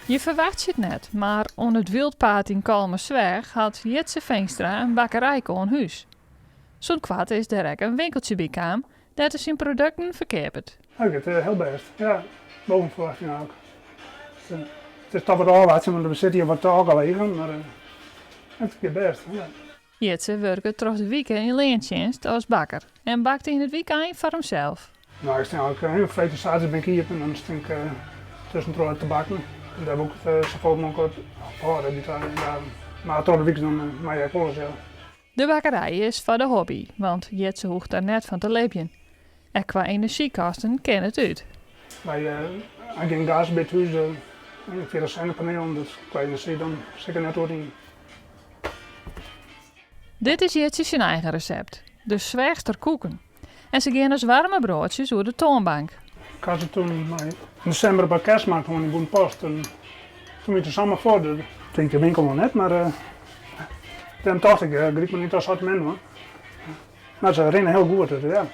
Je ferwachtsje it net, mar oan it Wyldpaad yn Kollumersweach hat Jitse Veenstra in bakkerijke oan hús. Sûnt koart is dêr ek in winkeltsje by kaam dêr't er syn produkten ferkeapet. Dat giet hiel bêst, ja. Boven verwachting ook. It is toch wat ôfwachtsjen, want we sitte hjir wat ôfgelegen, mar it giet bêst, ja. Jitse wurket troch de wike yn leantsjinst as bakker en bakt yn it wykein foar himsels. No, ik stean eigentlik freed en saterdei bin ik iepen en dan stean ik tuskentroch te bakken. En dêr wol ik it safolle mooglik op hâlde dy twa dagen. Mar troch de wyks dan mei ik wolris, ja. De bakkerij is foar de hobby, want Jitse hoecht der net fan te libjen. Ek kwa enerzjykosten kin it út. Wy ha gjin gas by it hús, fia de sinnepanelen, dus kwa enerzjy dan sit ik der net oer yn. Dit is Jitse syn eigen resept, de Sweachster koeken. En se gean as waarme broadsjes oer de toanbank. Ik ha se toen yn desimber op de kerstmarkt hân yn Bûtenpost en toen wie it der samar foar. Dus tink de winkel noch net, mar dêrom tocht ik, gryp mar yn it assortimint oan. Mar se rinne hiel goed, dus ja.